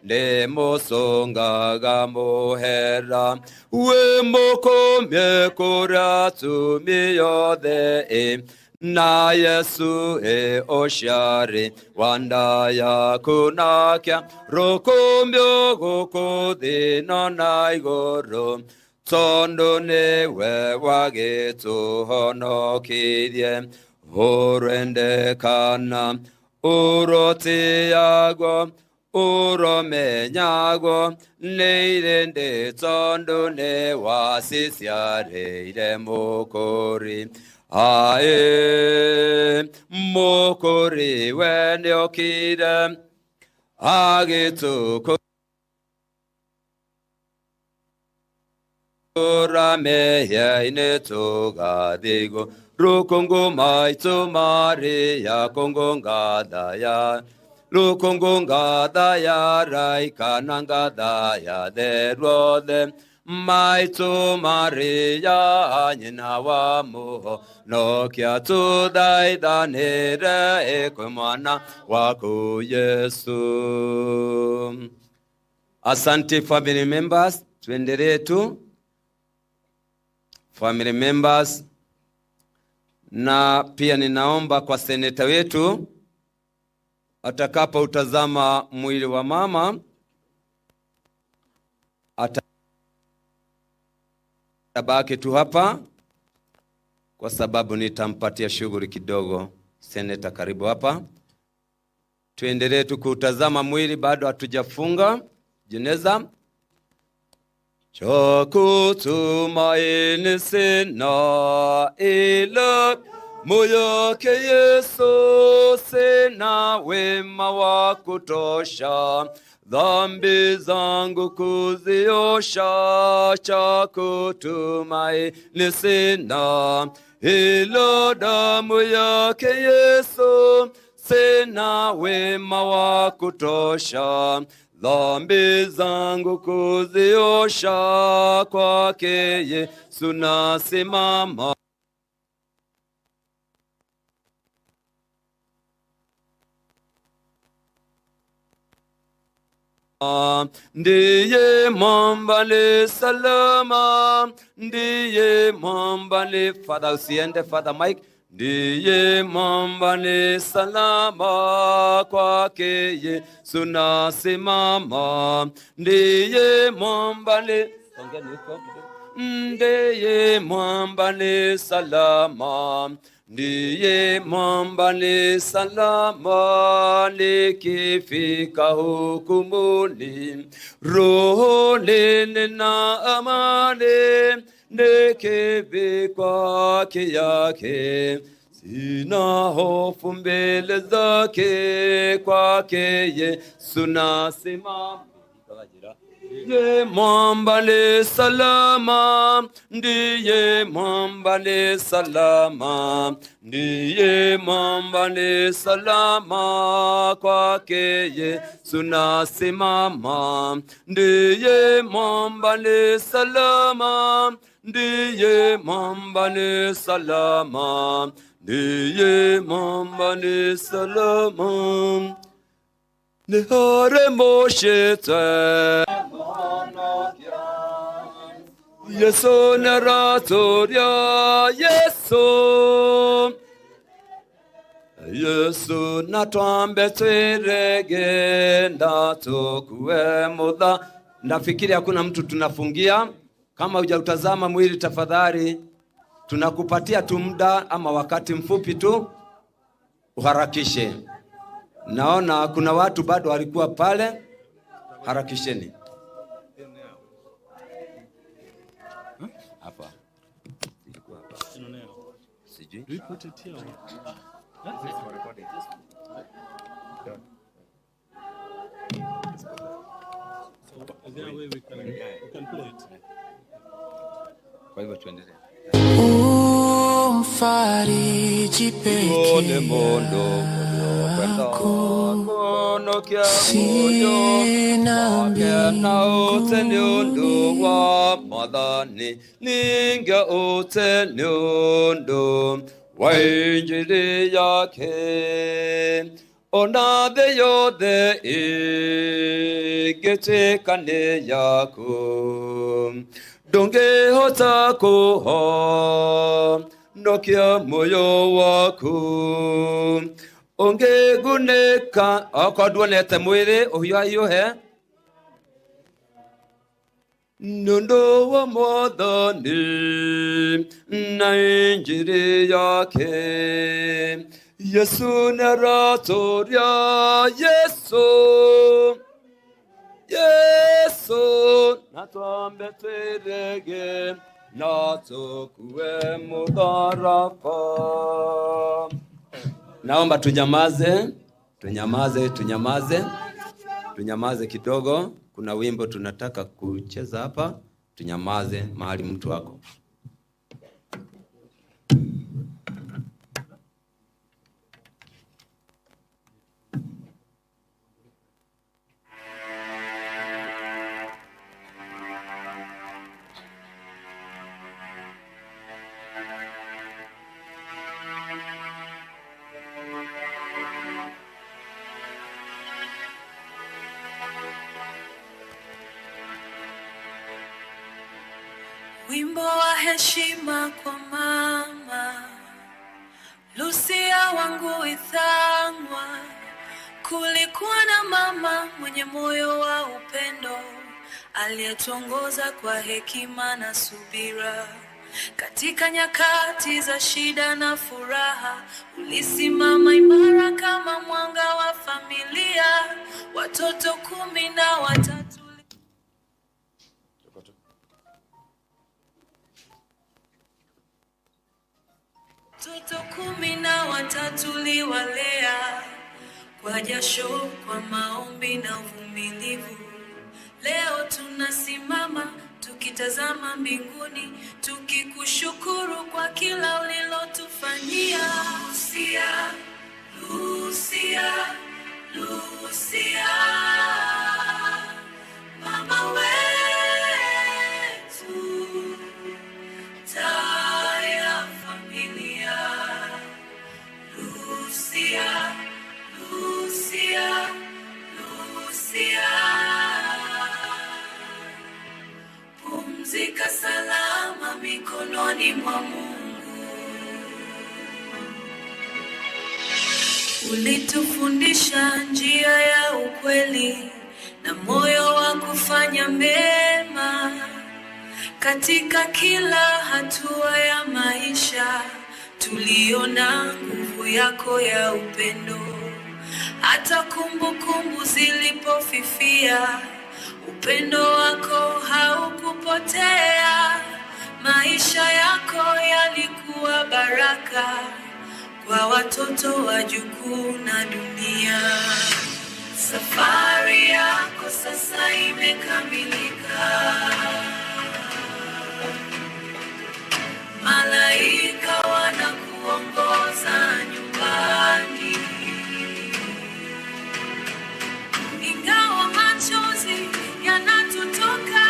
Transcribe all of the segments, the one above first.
Ndĩmũcũngaga mũhera wĩmũkũmie kũrĩa tumi yothe ĩ na Yesu ĩ ũciarĩ wa nda yaku nakĩa rũkũmbio gũkũ thĩ no na igũrũ tondũ nĩwe wagĩtũhonokirie ũrendekana ũrotĩagwo ũromenyagwo nĩ irĩndĩ tondũ nĩ waciciarĩire mũkũri aĩ mũkũri we nĩokire agĩtũkũra mehia-inĩ tũgathiĩ rukungu maitu Maria kungu ngadaya lukungu ngadaya raikana ngadaya theruothe maitu Maria nyina wa mũhonokia tũthaithanĩre ĩkwĩ mwana waku Yesu. Asante family members, tuendelee tu family members, na pia ninaomba kwa seneta wetu atakapo utazama mwili wa mama atabaki tu hapa kwa sababu nitampatia shughuli kidogo. Seneta, karibu hapa. Tuendelee tu kuutazama mwili, bado hatujafunga jeneza. Cha kutumaini sina ila moyo wake Yesu, sina wema wa kutosha dhambi zangu kuziosha. Cha kutumaini sina ila damu yake Yesu, sina wema wa kutosha dhambi zangu kuziosha. Kwake Yesu nasimama. Ndiye mwamba ni salama, ndiye mwamba ni Father, usiende Father Mike. Ndiye mwamba ni salama, kwake Yesu nasimama. Ndiye mwamba ni Songeni huko kidogo. Ndiye mwamba ni salama, ndiye mwamba ni salama, nikifika hukumuni, rohoni nina amani, nikivikwa haki yake, sina hofu mbele zake, kwake Yesu nasimama. Ndiye mwamba ni salama, ndiye mwamba ni salama, ndiye mwamba ni salama, kwake Yesu nasimama. Ndiye mwamba ni salama, ndiye mwamba ni salama, ndiye mwamba ni salama. Nihare moshete Yesu naratoria Yesu Yesu natwambe twirege tukue mudha. Nafikiri hakuna mtu tunafungia. Kama hujautazama mwili, tafadhali tunakupatia tu muda ama wakati mfupi tu uharakishe. Naona kuna watu bado walikuwa pale, harakisheni hapa. Ilikuwa hapa. Sijui. Do we put it here? So is there a way we can play it? Kwa hivyo tuendelee. Umfariji peke Tuone mondo yako, kunokia sina moyo na ute ni undu mbinguni. Wa mwathani ninge ute ni undu wa injili yake ona thĩ yothe Ĩngĩtuĩka nĩ yaku, ndũngĩhota kũhonokia muoyo waku. Ũngĩgunĩka okorwo nduonete mwĩrĩ ũhiũhahiũhe nĩ ũndũ wa Mwathani na injiri yake. Yesu nĩaratũria, Yesu, Yesu, na twambe twĩrege na tũkue mũtharaba. Naomba tunyamaze, tunyamaze, tunyamaze, tunyamaze kidogo. Kuna wimbo tunataka kucheza hapa. Tunyamaze mahali mtu wako. Wimbo wa heshima kwa mama Lucia wangu Ithang'wa. Kulikuwa na mama mwenye moyo wa upendo aliyetuongoza kwa hekima na subira. Katika nyakati za shida na furaha, ulisimama imara kama mwanga wa familia. Watoto 13. Watoto 13 uliwalea kwa jasho, kwa maombi na uvumilivu. Leo tunasimama tukitazama mbinguni, tukikushukuru kwa kila ulilotufanyia. Lucia, Lucia, Lucia, mama wetu, taa ya familia. Lucia, Lucia, Lucia, pumzika salama mikononi mwa Mungu. Ulitufundisha njia ya ukweli na moyo wa kufanya mema. Katika kila hatua ya maisha tuliona nguvu yako ya upendo. Hata kumbukumbu zilipofifia, upendo wako haukupotea. Maisha yako yalikuwa baraka kwa watoto, wajukuu na dunia. Safari yako sasa imekamilika. Malaika wanakuongoza nyumbani. Ingawa machozi yanatutoka,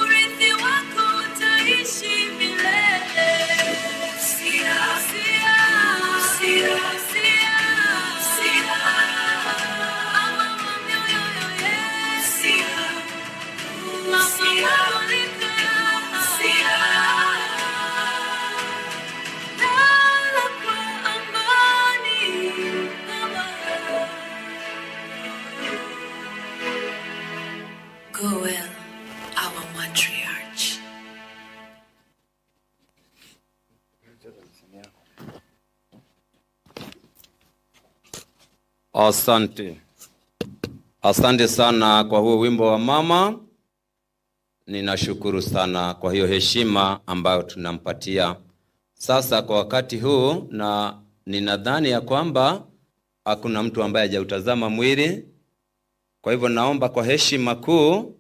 urithi wako utaishi milele. Lucia, Lucia, Lucia, Lucia, mama wa mioyo yetu, mama Monica, Lucia, lala kwa amani, mama. Go well, our matriarch. Asante, asante sana kwa huo wimbo wa mama. Ninashukuru sana kwa hiyo heshima ambayo tunampatia sasa kwa wakati huu, na ninadhani ya kwamba hakuna mtu ambaye hajautazama mwili. Kwa hivyo naomba kwa heshima kuu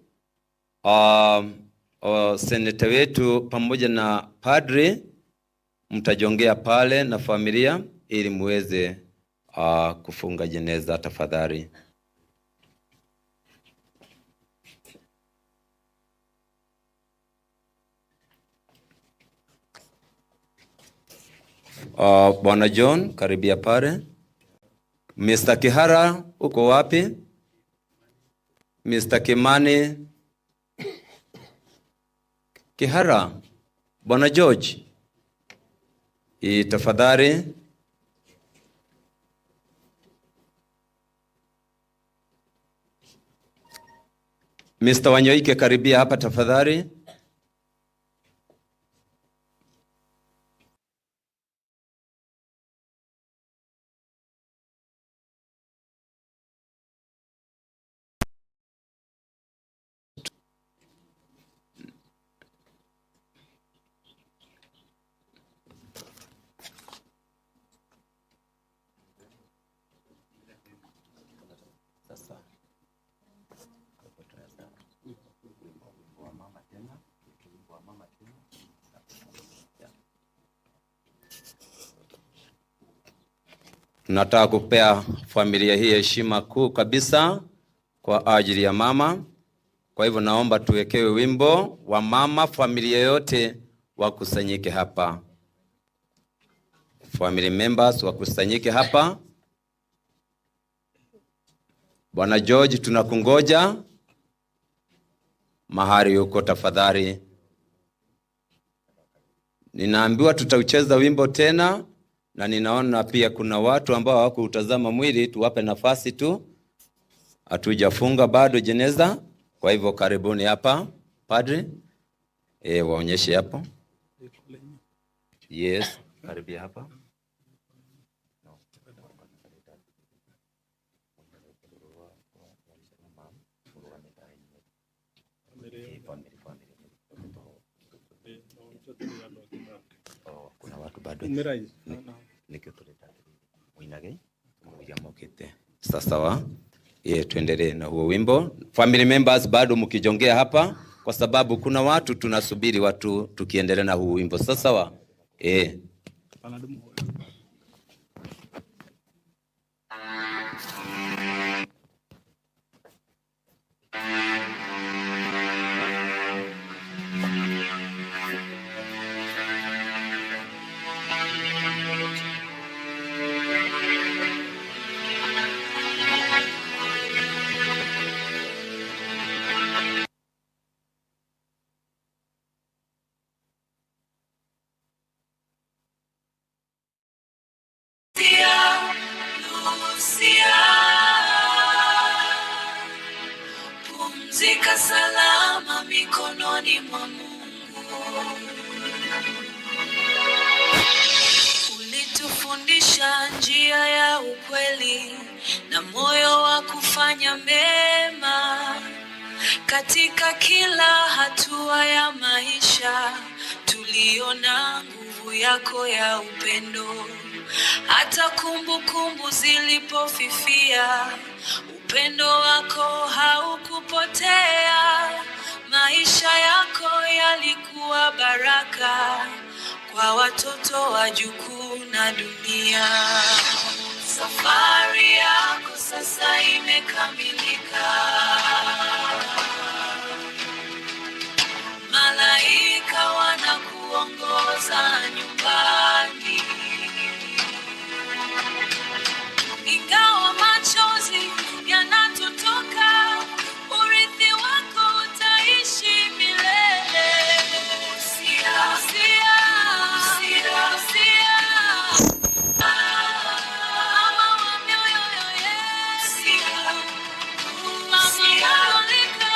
seneta wetu pamoja na padri mtajongea pale na familia ili muweze kufunga jeneza tafadhali. Bwana John, karibia pale. Mr. Kihara, uko wapi? Mr. Kimani Kihara, Bwana George. Tafadhali. Mr. Wanyoike, karibia hapa tafadhali. Tunataka kupea familia hii heshima kuu kabisa kwa ajili ya mama. Kwa hivyo naomba tuwekewe wimbo wa mama, familia yote wakusanyike hapa. Family members wakusanyike hapa. Bwana George, tunakungoja mahali huko tafadhali. Ninaambiwa tutaucheza wimbo tena, na ninaona pia kuna watu ambao hawakuutazama mwili, tuwape nafasi tu. Hatujafunga bado jeneza, kwa hivyo karibuni hapa padri. Waonyeshe hapo. Yes, karibia hapa. Kuna watu bado. Sasa tuendelee na huo wimbo. Family members bado mkijongea hapa, kwa sababu kuna watu tunasubiri watu tukiendelea na huo wimbo. Sasa sawa. Lucia, pumzika salama mikononi mwa Mungu. Ulitufundisha njia ya ukweli na moyo wa kufanya mema. Katika kila hatua ya maisha tuliona nguvu yako ya upendo. Hata kumbukumbu zilipofifia, upendo wako haukupotea. Maisha yako yalikuwa baraka kwa watoto, wajukuu na dunia. Safari yako sasa imekamilika. Malaika wanakuongoza nyumbani. Ingawa machozi yanatutoka, urithi wako utaishi milele. Lucia, Lucia, Lucia, mama wa mioyo yetu, mama Katolika,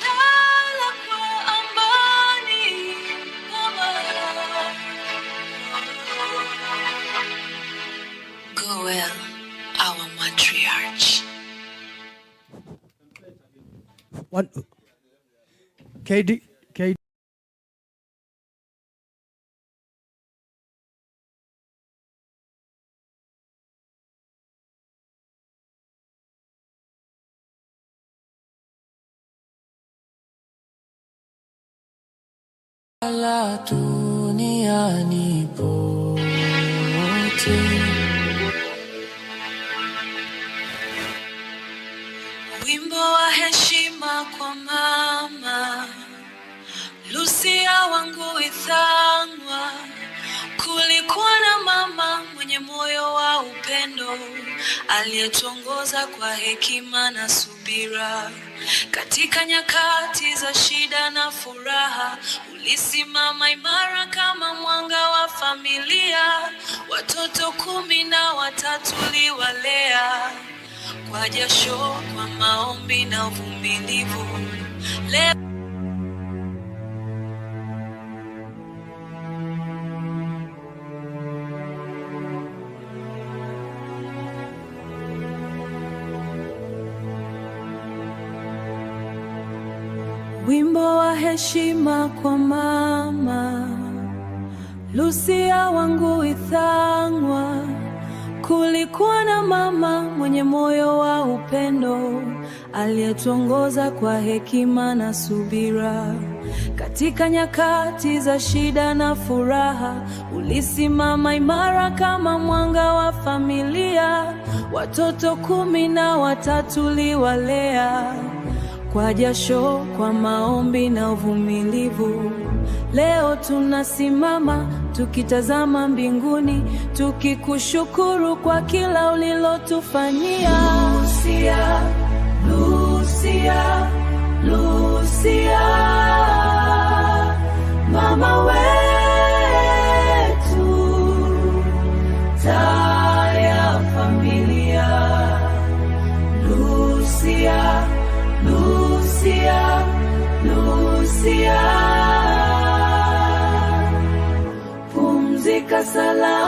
lala kwa amani, mama. Go well, our matriarch. One, KD, K. La duniani pote. Wimbo wa heshima kwa mama Lucia wangu Ithangwa. Kulikuwa na mama mwenye mwenye moyo wa upendo aliyetuongoza kwa hekima na subira. Katika nyakati za shida na furaha, ulisimama imara kama mwanga wa familia. Watoto 13 uliwalea kwa jasho, kwa maombi na uvumilivu. Leo wimbo wa heshima kwa mama Lucia wangu Ithang'wa. Kulikuwa na mama mwenye moyo wa upendo aliyetuongoza kwa hekima na subira. Katika nyakati za shida na furaha, ulisimama imara kama mwanga wa familia. Watoto 13 uliwalea kwa jasho, kwa maombi na uvumilivu. Leo tunasimama tukitazama mbinguni, tukikushukuru kwa kila ulilotufanyia. Lucia, Lucia, Lucia, mama wetu, taa ya familia. Lucia, Lucia, Lucia, pumzika salama.